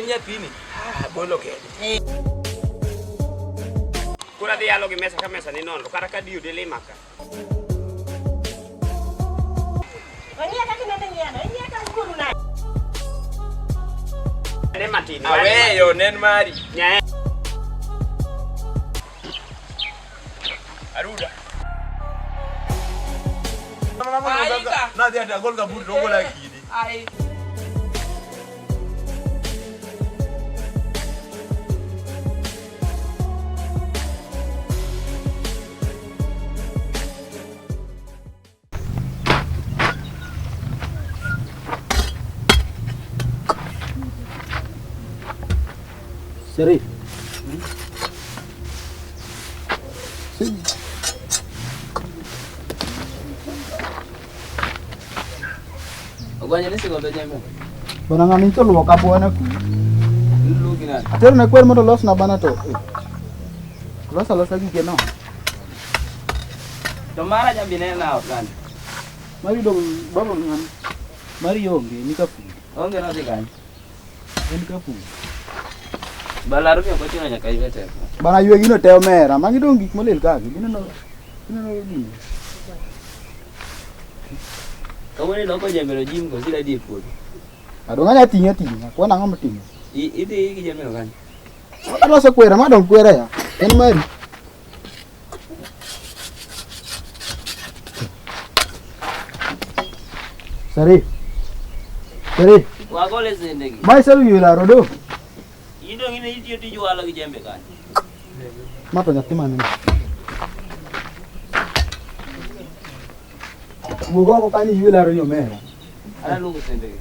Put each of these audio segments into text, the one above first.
en nyathini. Ah, bolo kende. Koro adhi yalo gi mesa ka mesa ni nono kata ka diyo dilima ka. Ong'iya kaka inende ng'iyano, ing'iya ka wuonu nade? Ne matin. Aweyo nen mari. Nyae. Aruda. Nadhi ati agol kaburi to ogola kidi. Ai. Sherif. Ogwanya ni sigondo jembe. Bana ng'ani nyicha oluoka bwana ku. Iluoki nade? Atero ne kwer mondo olosna bana to. eh, Oloso alosa gige no. To mara jambi ne na kan. Mari dong baba ng'ani. Mari onge ni ka fundi. Onge nodhi kanye. En ka fundi. Balaro mi ok ochuno nyaka ywe teko. Bana ywe gino te omera. Magi dong gik molil kagi. Gineno gineno gini. Kawuono iloko jembe no jim koso idhi e puodho. Adong anya ting'e ating'a. Kwan ang'o mitimo? Idhi gi jembe no kanye? Aloso kwera ma dong kwera ya. En mari. Sari. Sari. Wagole sende gi. Ma iselu ywe laro do. In dong in itiyo tij walo gi jembe kanyo. Ma to nyathi mane ni? Wuog oko kanyo iywe laro ni omera. Ana luongo sende gi.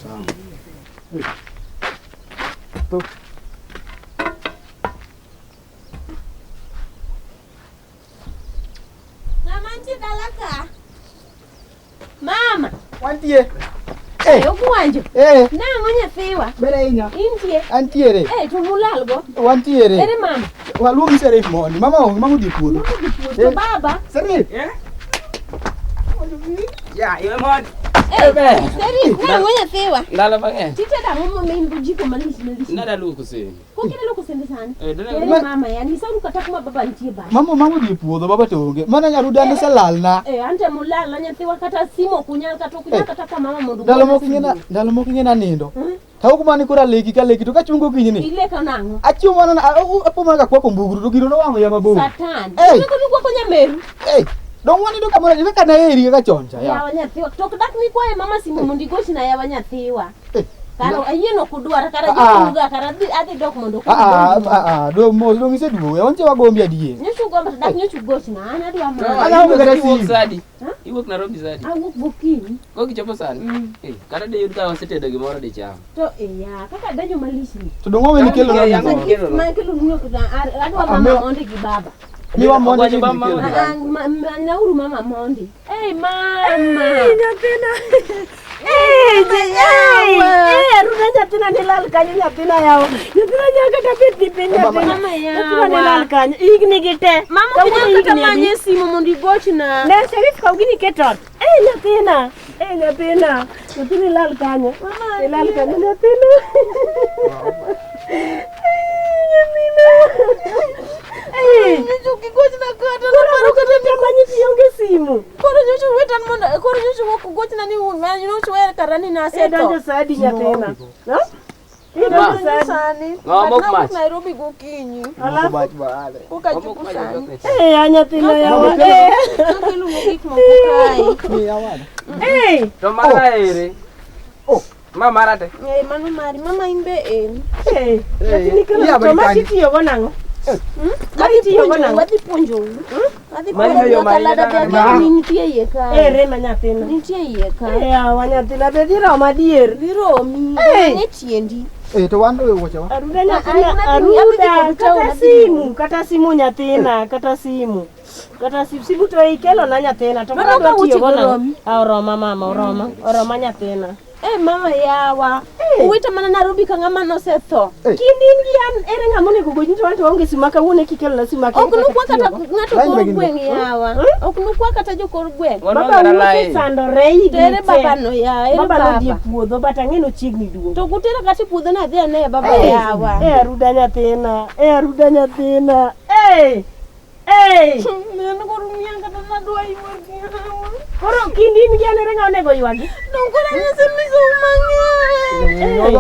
Sawa. To. Ng'ama nitie dala ka? Mama, Wantie. Eh. Ogwanjo. Eh. Nang'o nyathiwa? Ber ahinya. Intie? Antiere. Eh, to mulalgo. Wantiere. Ere mama? Waluongi Serif mondi. Mama onge, mama odhi e puodho. Mama odhi puodho. To baba? Serif. Ya, iwe mondi. Eh, Serif, nang'o nyathiwa? Ndalo mang'eny. Titedo ang'o momiyo jiko malich malich? Nada luoko sende. Koka iluoko sende sani? Eh, dana- Ere mama yani isauru kata kuma baba nitie ba. Mama mama odhi e puodho, baba to onge. Mana nyaruda an oselalna. Eh, ante mulala nyathiwa kata simu ok unyal kata ok unyal Eh. kata ka mama mondo Ndalo ugone moko ing'e na simu. ndalo moko ing'e na nindo. Hmm? Tawuok mana ni koro aleki ka leki to kachungo okinyi ni. Ileko nang'o? Achiew mana na- apo mana kakwako mbugru to gino nowang'o ya mabor. Satan. Eh. Ileko ni kwako nyameru. Eh, dong wanindo kamoro achiel kaka naheri kaka chon cha ya. Yawa nyathiwa. To ok dak nikwaye mama simu mondo igochna yawa nyathiwa. Eh, Kara ayie no kudwara kara Ah, ah. jotuga kara adhi adhi dok mondo Ah ah ah ah, do mos dong iseduogo. Ya wantie wagombi adier. Nyocha ugomba to dak nyocha ugochna an adwa To, mama. Ana onge kata iwuok simu. sadi. Iwuok Nairobi sadi. Awuok gokinyi. Kok ichopo sani. Eh, kata diyud ka wasetedo gimoro dicham. To iya kaka adanjo malich ni. To dong wawe nikelo na Yang- gimoro. Kelo no. Ma kelo nuyo kata adwa Ah, mama miwa- mondi gi baba. Miwa mondi Ogwanjo gi ba mama nikelo. odhi. Ah, ah, Manynauru mama mondi. Ei mama. Nyathina. Eh, eh, Aruna nyathina ni lal kanyo nyathina yawa. Nyathina nyaka kata bet ni piny nyathina. Mama Nyathina ni yawa. lal kanyo. Higni gi te. Mama ok Kawuono inyal kata higni adi? manye simu mondo igochna. Ne Sherif kaw gini ket ot. Eh nyathina. Eh nyathina. Nyathina ilal kanyo. Ilal kanyo nyathina. Eh, nyathina. Eh. Nyocha ok igochna kata Koro naparo kata ni tamanyi tionge simu. koro nyocha wetan mondo koro nyocha ok ugochna ni un ma nyocha wer kara ni Eh, nasetho. donjo sadi nyathina. No? Eh, Ma. donjo sadi. Sani. Ng'awa mok But nawuok mach. Nairobi gokinyi. Alafu Moko bach baale. Koka Wamok chopo mach sani. ok ne. Eh, ya nyathina yawa. Eh. Nakelo gik moko kae. Miya wada. Eh. To mara ere. Oh. Ma mara te. Eh, mano mari. Mama in be en. Eh, nyathini kelo Ya, to ma bali kanyo. itiyogo nang'o? Ma itiyogo nang'o? Wadhi puonjou. Wadhi Mari puonjou yo mari kalada be dala. akia ni nitie iye kae. Eh, rema nyathina. Nitie iye kae. Eh, yawa nyathina be dhi romo adier. Dhi romi. Eh. Ne tiendi. Eh, to wan to wuoche wa. Aruda nyathina, Ah, adhi- adhi aruda kod town, kata adhi simu, kata simu nyathina, kata simu. Kata simu, simu to ikelo na nyathina to Mano koro ka adwa tiyogo wuoche go nang'o? romi. Ah, oroma mama, oroma. Oroma nyathina. Eh, mama yawa. Uwita mana Nairobi ka ng'ama nosetho. Eh. Kind in gi an ere ng'ama onego gochni to wan to waonge simu ma kawuono kikelona simu ma Ok nukwa kata ng'ato Line kor be gin go. gweng' yawa. Ok nukwa kata jokor gweng'. Wan Baba wang'ara wuothe lai. sandore higni To ere te. baba no yawa, ere Baba nodhi e baba. puodho but ang'e nochiegni duogo. To kutera kata e puodho nadhi ane baba Eh, yawa. Eh aruda nyathina, eh aruda nyathina. Eh! Eh! En koro miya kata nadwa ywak yawa. Koro kind in gi an ere ng'a onego ywagi? Dong koro anyise mang'eny.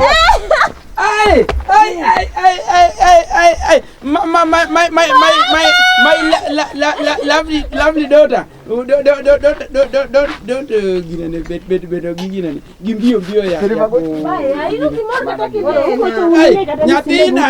Ay, ay, ay, ay, ay, ay, ay, ay. My, my, my, my, my, my, my, my la, la, la, la, lovely, lovely daughter. Oh, Don't, don't, don't, don't, don't, don't, don't, don't, ginene, bet, bet, bet, gi ginene. Gi mbio, mbio ya. Tere ya mago- ko- Baya, ino gimor kata Ugocho kinena. Ai, unine kata nyathina.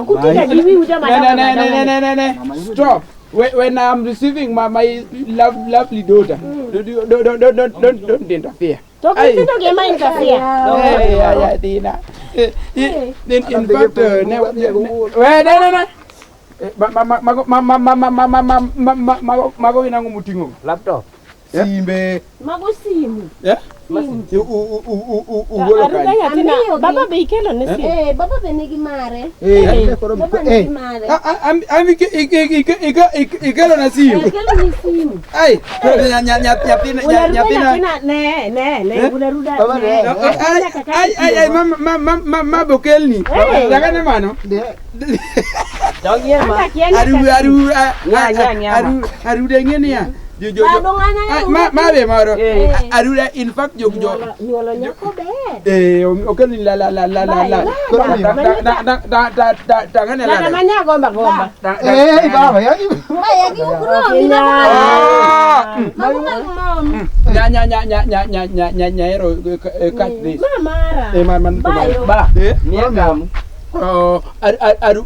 Kutinga gi wiu joma Ne, ne, dongo ne, ne, dongo. ne, ne, ne. Stop. When I'm receiving my lovely daughter, don't, don't, don't, don't, don't, don't interfere. To Ai. nyithindo gi ema interfere. Hey, yeah, yeah, Dina. In fact, ne, ne, ne, ne, ne. Mago, ma, ma, ma, ma, ma, ma, ma, ma, ma, mago, mago ginang'o moting'o? Laptop. Simbe. Mago simu. Eh? Ugolo Aruda kanye? nyathina, Amiyogi. baba be ikelo ne simu. Eh, baba be nigi mare. Eh, koro Baba eh. nigi mare. Am ikelo na simu. Eh, kelo ni simu. Ai, nyathina, Unaruda nyathina. nyathina, ne, ne, ne, Eh? unaruda. Baba ne. Ai, ai, ai, ai, ma, ma, ma, ma, ma bokelni. Eh. Dakane mano. De. Dongie ma. Aru, aru, Nya, nya, nya, ma. aru, aru de niya. Jo, jo, jo. Bado ng'ana Ai, ya ma, ma be moro. Eh. Aruda, in fact, jo, jo. Nyuolo nyako ber. Eh, okelni la, la, la, la, la, la. Koro Ta, miyo. ta, ta, ta, ta, ta, ta, ta, ngane la, Kata la. manya gomba gomba. Ta, ta, Eh, baba ya. Baya gi ukromi na Ah! Mago mag mom. Nya, nya, nya, nya, nya, nya, nya, nya, nyaero, cut this. Ma mara. Eh, ma, ma, Bayo. Ba. Eh? Miya gamu. Oh,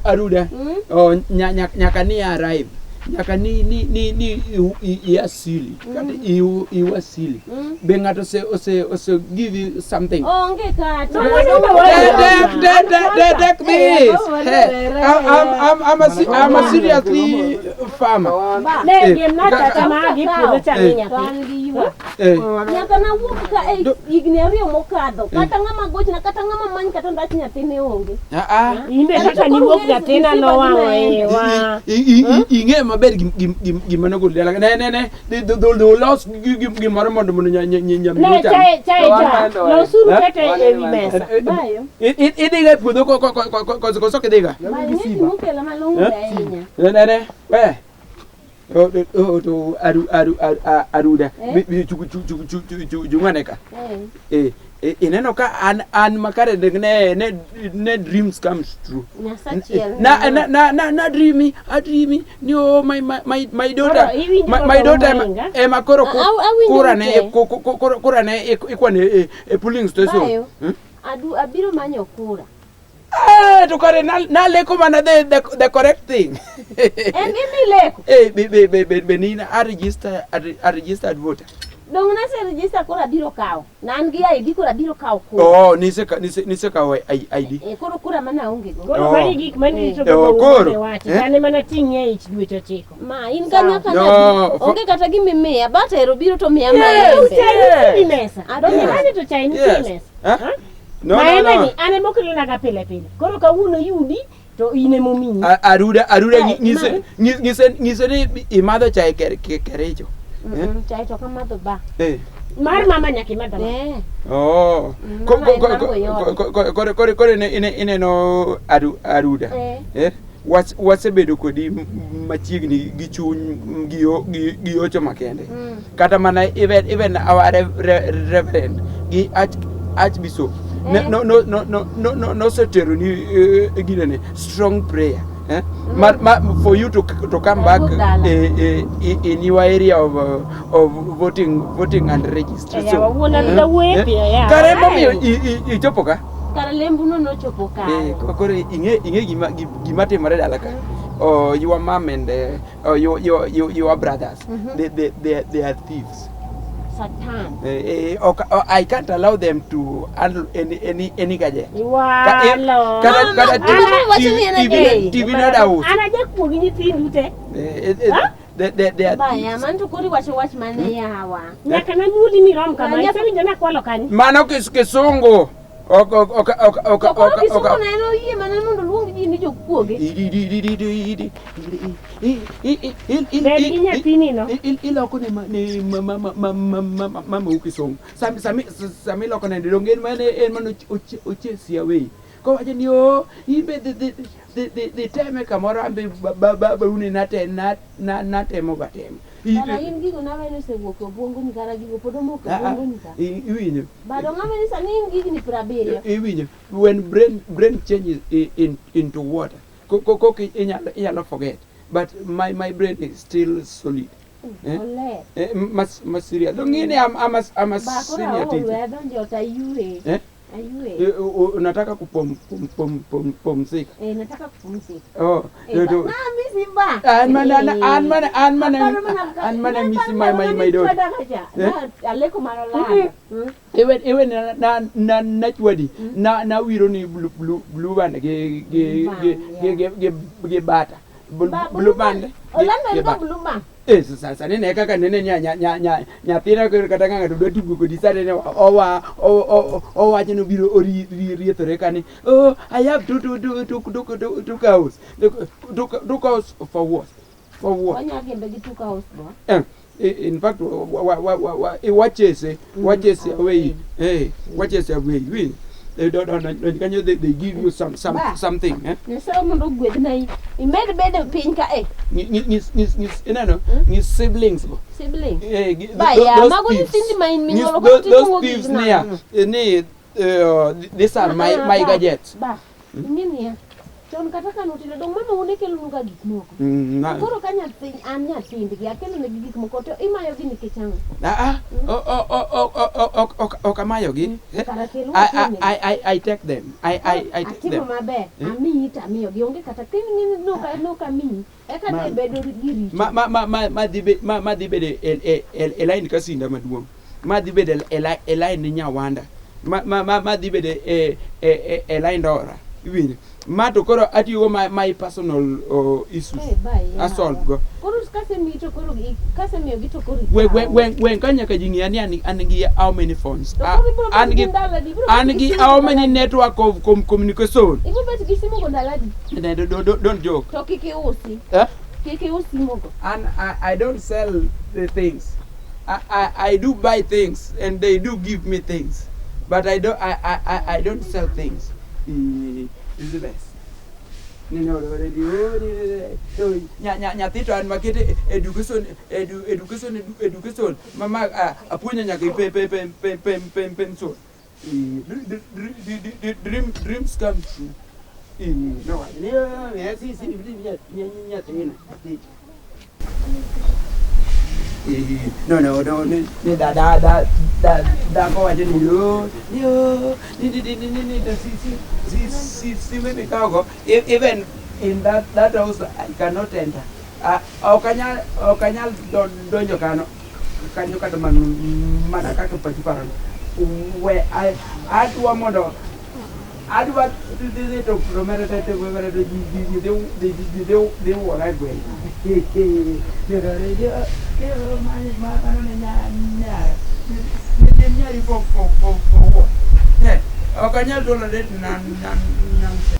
aruda. Oh, nya, nya, nyaka ni arrive. Nyaka ni ni ni ni i asili. Kata i wasili. Be ng'ato ose ose ose give you something. Onge kata. Take, take, take, take, take this. Hey, I'm a seriously farmer. Ne Eh, gem na tata ma gi puodho cha mi nyathi. An gi ywak. Eh, Nyaka nawuok ka e higni ariyo mokadho. Kata ng'ama gochna, kata ng'ama many, kata ndach nyathine onge. ah, ah. Imbe kaka niwuok nyathina nowang'o iwa. Ing'eyo maber gima nogol dala. Ne, ne, ne. Los gimoro mondo mondo Ne nyamiru cham. chae chae cha. Losuru Eh? kata e wi mesa. Bayo. Idhiga e puodho koso ok idhiga? Bayo ng'e gimokela malong'o ahinya. Ne, ne, ne. We. Oh, to aru aru aruda. Jung'ane ka. Eh, Eh, ineno ka an an makare ne ne ne dreams comes true. Nyasachiel. Na na na na na dreamy, a dreamy. Ni oh my my my my daughter. Koro iwinjo My, kaka my daughter omainga? ema koro Awinjo kura ne te. kura ne ikwane e polling station. Bayo. Adu abiro manyo kura. Eh, to kare na leko mana the correct thing. En gimileko. Eh, be be be be be ni a register a registered voter. Dong nase register koro abiro kawo. Na an gi ID koro abiro kawo kura. Oh, nise nise kawo ID. Eh, koro kura mana aonge go. Koro Oh. magi gik manirito Eh, baba koro. wuone wacho. Eh? Kane mana ting'e e ich dweche ochiko. Ma in ka nyaka No, na onge kata gimimiya but ero biro to miya maembe. Chai nitie e mesa. Yes. Donge mane to chai nitie e Yes. mesa. Huh? No, no, Maembe no. ni an ema okelona pile pile. Koro kawuono yudi to in ema omiyi. Aruda, aruda Ai, ng'ise ng'ise ng'ise ni imadho chai kericho. Chai to kamadho ba. Eh. Mar mama nyaka imadh ama. Eh. Oh. Mama en mango yot. Kore kore kore ineno aruda. Eh. Eh. Wasebedo kodi machiegni gi chuny gi ocho makende. Kata mana even our reverend gi archbishop no no no no no no nosetero ni ginene strong prayer. Eh? Ma, for you to come back in your area of voting and registration. Yawa wuon Aruda wuoyo piyo yawa. Kare momiyo ichopo ka? Kare lembuno nochopo kare. Koro ing'e gima timore dala ka. Oh, your mom and your brothers, they are thieves. Satan. I can't allow them to handle any gadget. Iwalo. Kata TV not out. An ajakuo gi nyithindu te. They are Baya, thieves. man to koro iwacho wach mane yawa. Nyaka nanyuoli mirom kama. Isewinjo nakwalo kanye? Mano kisungu. Ok ok ok ok ok To koro ok Kisumu ok. na en oyie mana mondo oluong ji ni jokuoge. Bed gi nyathini no. Iloko ne mamau kisungu. Sami sami sami iloko ne donge en mane en mane ochesi away. Kowacho ni o imbe dhi dhi dhi dhi dhi teme kamoro ambe babaune nate natemo ga temo. Kara in gigo nawe ni osewuok e obwongoni kara gigo pod omoko e obwongoni ka. Iwinjo. Bado ng'ama ni sani in gi higni 70. Iwinjo. When brain changes into water, koki inyalo inyalo forget. But my brain is still solid. Eh? Oler. Eh, mas mas serious. Don't ngini I'm a Ba koro senior aol teacher. we adonjo to ayue. Eh? Ayue. Eh, unataka kupom pom pom pom pomzika. Eh, nataka kupumzika. Oh, Eh, do ba- do. na misi ba. An man an an man an man Aparo mana ka- an man ne misi aparo my my mana my ni daughter. chwada kacha. Eh? Na aleko mar olando. Mm. Even even na na na nachwadi na na wiro ni blue blue blue band gi gi gi gi gi gi gi bata. Blue Ba, blue band. gi- Olando gi en ga bata. blue band. Eh, sasa nene kaka nene nya nya nya nya nyathina koro kata ka ng'ato dwa tugo kodi sa nene owa owacho ni obiro oriethore kani oh I have two cows two cows for what for what Wanya gembe gi two cows bo. eh, in fact wachese wachese away eh wachese away we they don't don't kanyo they give you some some Ba. something eh Nyasaye mondo ogwedhna imed bedo piny ka eh ngis ngis ngis ineno ngis siblings go sibling. Eh, Ba ya, those mago thieves. nyithindi ma in Ngis- minyuolo those, koro those titing'o thieves gig niya nang'o? ni these are my Ah, my ba, gadgets Ba, ing'e niya, chon kata ka nutindo dong mama une kelonu ga gik moko. Mm, na- Koro ka nyathi an nyathindgi akelonegi gik moko to imayogi nikech ang'o? ah ah o o o o o o o ok amayogi Eh, Kara kel I, I wakelnegi. I I I take them I I I take Atimo them maber, Eh? amiyi to amiyogi onge kata king'e nok amiyi eka Ma- dhi bedo gi richo. ma ma ma ma ma dhi be ma ma dhi bedo e e e e line ka sinda maduong' ma dhi bedo e e line ni Nyawanda ma ma ma ma dhi bedo e e e e line Dora iwinjo ma to koro atiyogo my my personal issues Eh, ba, ya. asolve go Koro kasemiyi to koro kasemiyogi to koro we we ikawo. we we ka nyaka ji ng'eya ni an an gi how many phones To Ah, koro ibiro bet an gi gi ndalo adi? Ibiro an bet gi gi simu how go many ndalo adi? network of communication Ibiro bet gi simu go ndalo adi? Don't joke To kik iusi. eh? Kik ius simu go. And I don't sell the things. I do buy things and they do give me things, but I don't I don't sell things. Is the best. Nyathi to an makete education education education mama apuonjo nyaka pension. Dreams come true. No, no no no ni da da da da da ko wacho ni yo yo ni ni ni ni ni ni si si si si si me mikago even in that that house I cannot enter. Ok anyal ok anyal donjo kano kanyo kata mana kaka pachi parono we adwa mondo adwa dhi to romere te te romere te ji ji ji dhi ji dhi dhi wuora e gweng' nyari for for for for what? Eh, ok anyal tolerate nonsense.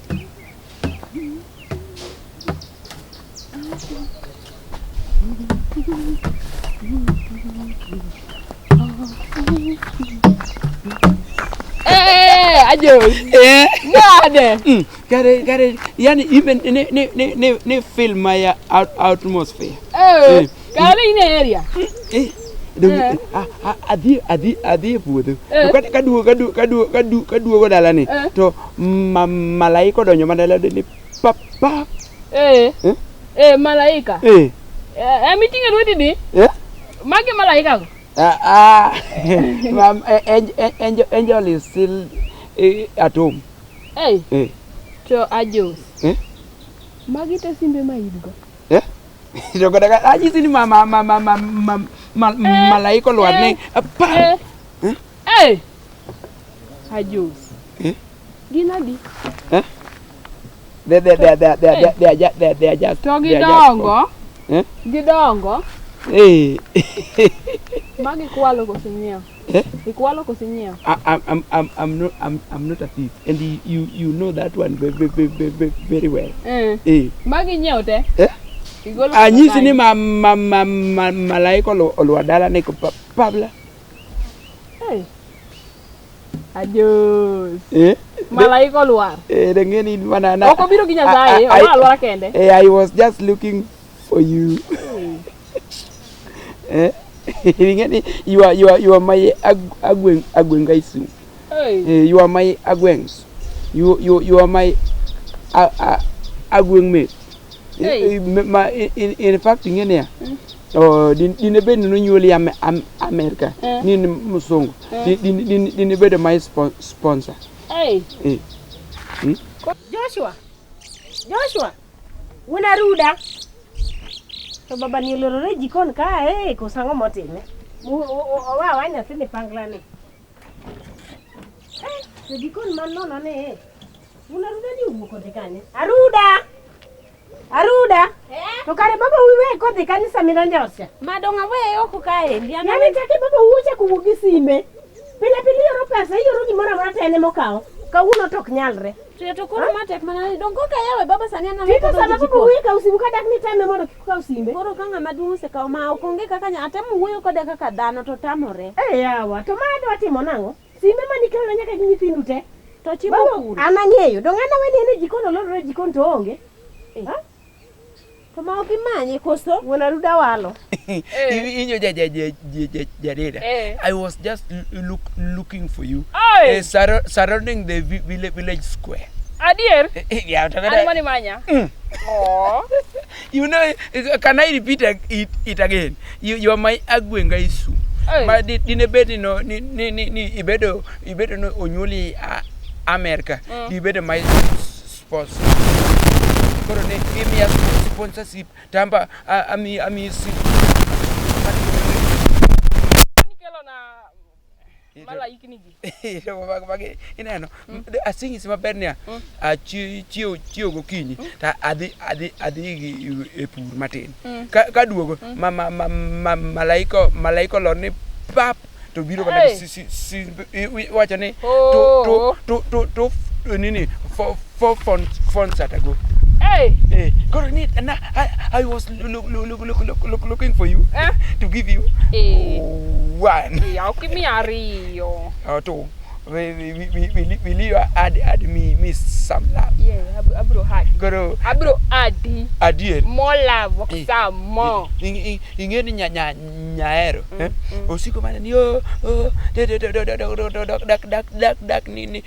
Eh, ajo. Eh. Nade. Kare kare yani even ni ni ni ni ni feel my atmosphere. Eh. Kare in e area. Eh. Dong Eh. adhi adhi adhi e puodho. Eh. To kaduogo kaduogo kaduogo kaduogo kaduogo dalani Eh. to malaika odonjo mana dala ni pa pa. Eh. Eh? Eh, malaika. Eh. Eh, miting'e lweti ni? Eh? Magi malaika go. Ah, ah. Mam, angel, angel is still at home. Eh. Eh. To ajos. Eh? Magi te simbe ma in go. Eh? To kata ka anyisi ni ma ma ma ma ma ma ma malaika olwar ni pa. Eh. Eh? Eh. Ajos. Eh? Gin adi? Eh? They they they they they they they are just they are just To they are just gidongo. Eh? Gidongo. Eh. Magi kwalo koso nyiewo? Eh? Ikwalo koso nyiewo? I'm not a thief, and you know that one very, very, very, very well. Eh. Eh. Magi nyiewo te? Eh? Igolo Anyisi ni ma malaika olwa dala ne Pabla. Hey. Ajos. Eh? Malaika olwar. Eh, dangeni mana na. Ok obiro gi Nyasaye, olwar alwara kende. Eh, I was just looking for you. Eh? Ingeni you are my agweng agwengaisu. Hey. Eh, you are my agwengs. You are my agweng mate. Hey. In fact ingene ya. Oh, dine bed ni nonyuoli America. Eh. Ni msungu. Eh. Dine bed my sponsor. Hey. Eh. Joshua. Joshua. Unaruda. To baba ni olorore jikon ka eh koso ang'o motime? Owa wa nyathini pangla ni. Eh, to jikon man nono ni eh. Unaruda ni owuok odhi kanye? Aruda. Aruda. Eh? To kare baba wiwe kodhi kanye sama idonjo ot cha? Madong' aweye oko kaendi. An Yani chake baba wuocha kowuok gi sime. Pile pile ioro pesa, ioro gimoro amora to en ema okawo. Kawuono to ok nyalre. To koro ma tek mana dong' koka yawe baba sani an Tito sama baba wuoyo kaw simu ka dak ni tame mondo kik okaw simbe. Koro ka ng'ama duong' osekawo ma ok onge kaka atemo wuoyo kode kaka dhano to tamore. Eh yawa, to ma adwa timo nang'o? Simbe manikelona nyaka gi nyithindu te. To chimo Baba, kure. an ang'eyo. Dong' an aweni en e jikon olorore e jikon to oonge. Eh. To ma ok imanye koso? Wuon Aruda walo. Inyo ja ja ja ja jareda. Eh. I was just looking for you. Oi. Eh, surrounding the village square. Adier? Yeah, An mani manya? Oh. You know, can I repeat it again? You are my agwenga isu. Hey. Ma dine bed no ni ibedo no onyuoli America. Ibedo my sponsor. Koro ne imiya sponsorship tamba ami si Nikelo na malaikni gi. Ineno asing'isi maber niya chiewo gokinyi ta adhi e pur matin kaduogo malaika olor ni pap to biro kata Hey. wacho ni Oh. to nini four phones atago. Hey. Eh, koro ni na I was looking for you Eh? to give you Eh. one. Ya ok imiya ariyo. Or two. Will you add me some love? Yeah, abro adi. Koro Abro adi. adier. More love, ok Eh. some more. Ing'e ni nyaero eh? Osiko mana ni oh, oh, de de de de de de de de dak dak dak dak ni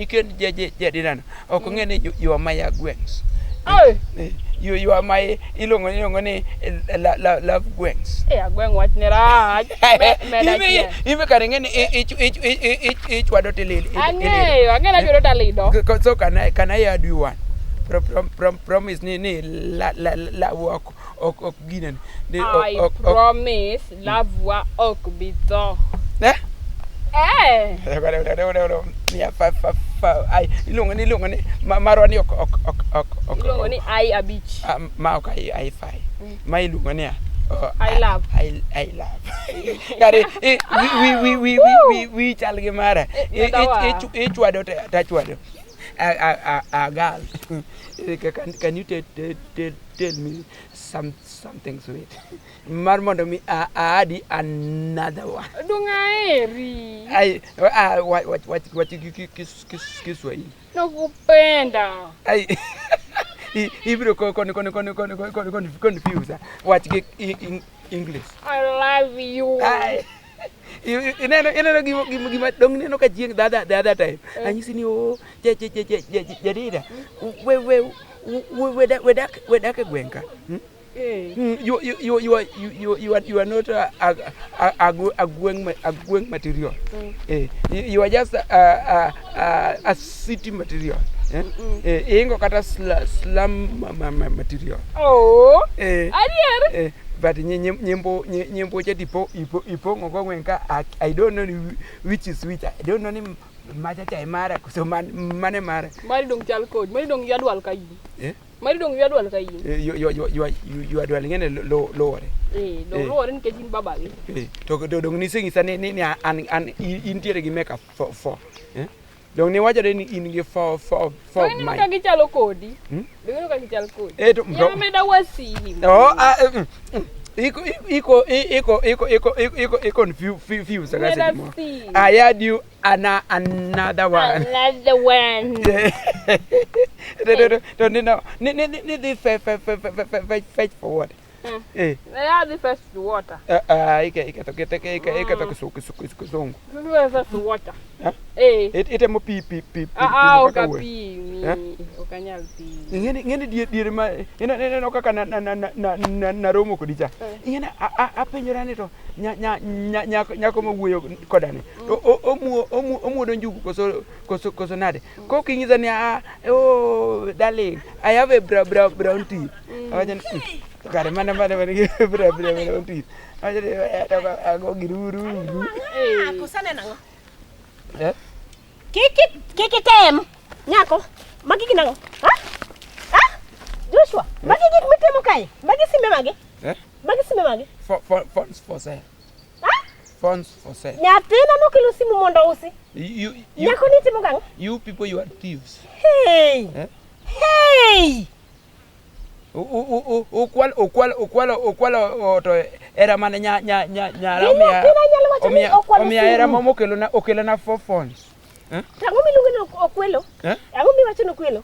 kend jadinano ok ong'e ni you are my agwengs. Oi. Eh, you are my iluongo ni love gwengs. Eh, agweng' wach ne rach. Med achiel. Ibe kare ing'e ni ichwado tilil. Ang'eyo, achwado talido. So can I add you one? Promise ni la ok ginen. Ni I promise love wa ok bi tho. Eh? Eh. Miya fa ai iluongo ni marwa ni ok Iluongo ni ai abich. Ah, ma ok ai fai. Ma iluongo ni I love. I love. Kare wi chal gi mara. Medawa. Ichwado tachwado. A girl. Can you tell me something sweet? Mar mondo mi aadi another one. Dong aheri. Ai ah wach wach Kiswahili. Nakupenda. Ai ibiro kon confuse. Wach gi English. I love you. Ai. Ineno gima dong ineno ka chieng' the other time. Anyisi ni o jadida. We dak e gweng' ka. Eh. You are not a gweng material. Eh, you are just a city material. Eh? Eh, ingo kata slum material. Oh. Eh, Adier. eh, but nyimbo cha tipo ipong'o go gweng' ka I don't know which is which. I don't know ni macha cha e mara koso mane mara. Mari dong chal kod. Mari dong yadwal ka yin. Eh? Mari dong yadwal ka yin. Eh, you are dwelling in lowore. Eh, Eh, Luwore nikech in babagi. To dong niseng'isa ni an intiere gi meka four. Dong niwachore ni in gi four four four Dong ineno ka gichalo kodi. Dong ineno ka gichalo kodi. To Yama meda wasini. Oh, iko iko iko iko iko iko iko confuse Meda si. I had you another one. Another one. To ni ni ni fetch fetch forward. Adhi fetch the water. Ike ike to ike ike ike to kisungu. Fetch the water. Itemo pi pi pi. Ah, ok apimi. Ok anyal pimi. Ing'eni diere ma ineno kaka naromo kodi cha. Ing'eni apenjora ni to nyako mawuoyo koda ni to omuodo njugu koso nade. Kok inyisa ni oh darling, I have a brown teeth. Awacho ni kare mana brown teeth. Awacho ni ago giruru. Kosa nang'o? Kik item. Nyako, magi gin ang'o? Ha? Ha? Joshua, magi gik mitimo kae? Magi simbe mage? Magi simbe mage? Phones for sale. Ha? Phones for sale. Nyathina nokelo simu mondo usi. Nyako ni timo gang'o? You people, you are thieves. Hey! Hey! Okwalo to era mane nyara omiya era mokelona okelona four phones. Ang'o miluongo ni okwelo? Ang'o miwacho ni okwelo?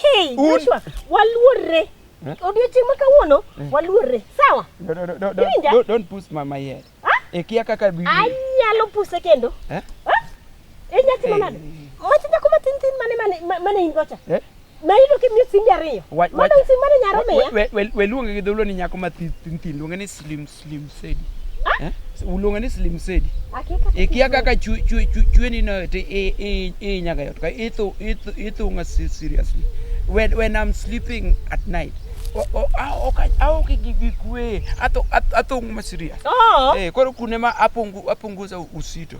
Hey, Joshua, waluorre. Odiochieng' ma kawuono waluorre. Sawa? Don't push my head. Ikia kaka anyalo puse kendo. Inya timo nade? Macha nyako matin tin mane in gocha. Mayudo kimiyo simbe ariyo. Mano sim mane nyaro miya. We luonge gi dholuo ni nyako mathin thin, luonge ni Slim Sedi. Luonge ni Slim Sedi. Ikia kaka chweni no to inyaga yot ka ithung'a seriously. When I'm sleeping at night, aoke gi kwe, athung' ma serious. Koro kune ma apunguza usito.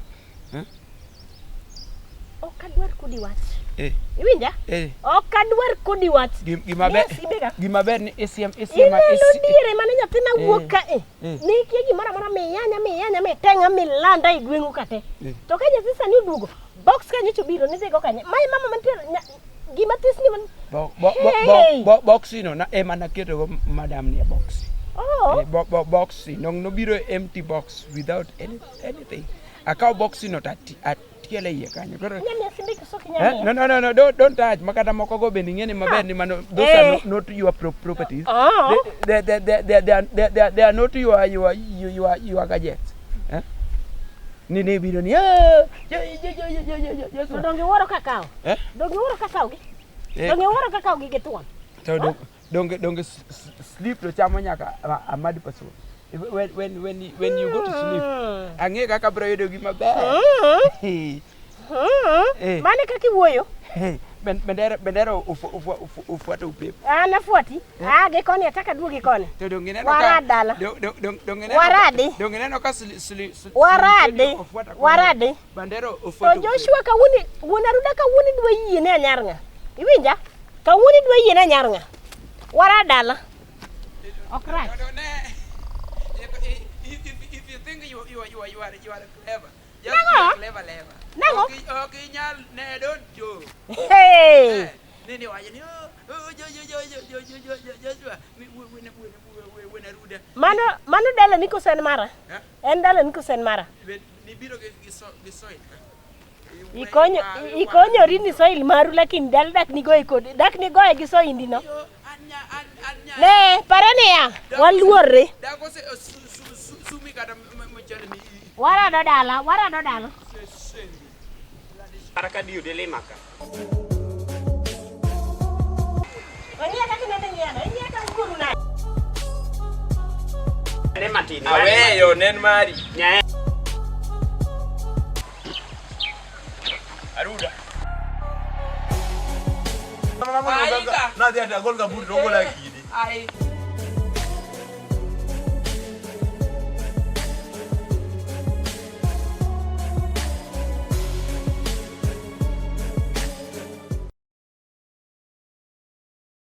Ok adwar kodi wach. Iwinja? Ok adwar kodi wach. Gima ber ni isiema ineno diere mane nyathina wuok ka e. Ne ikia gimoro amora miyanya miteng'a milanda e gweng'u ka te. To ka nyathi sani oduogo, box ka nyocha obiro nidhigo kanye? Mae mama mantie gima this ni man. Box no na ema naketogo madam ni e box. Oh. Box no nobiro empty box without anything. Akaw box no to atiele iye kanyo. No, don't touch. Makata moko go bende ing'e ni maber ni mano those are not your properties. They are not your gadgets. Ni biro ni To donge iwuoro kakawo? Donge iwuoro kakawo gi? Donge iwuoro kakawo gi githuon? To donge sleep to chamo nyaka a mad person. When you go to sleep, ang'e kaka biro yudo gima ber. Mane kaka iwuoyo? Bendera ufuata upepo. An afuati. Ah, gi koni ataka duogi koni. To donge ineno ka Warad dala. Waradi. Donge ineno ka Waradi. Waradi. Bendera ufuata. To Joshua kawuono wuon Aruda kawuono idwa yie ne anyar ng'a? Iwinja? Kawuono idwa yie ne anyar ng'a? Warad dala. Ok rach. If you think you are clever, just be clever lever. Nang'o? Ok inyal ne don't joke. Hey! Nini wacho ni Joshua wuon Aruda. Mano dalani koso en mara? En dalani koso en mara? Nibiro gi soil ka. Ikonyori ni soil maru lakini dala dak nigoye kodi. Dak nigoye gi soindi no. Ne, pare niya, waluorre. Dak ose sumi kata mchele ni. Warado dala, warado dala. Kata ka diyude lima ka. Ong'iya kaka inende ng'iyano, ing'iya ka wuoru nade? Ne matin. Aweyo nen mari. Nyae. Aruda. Nadhi ati agol kaburi to ogola kidi. Ai.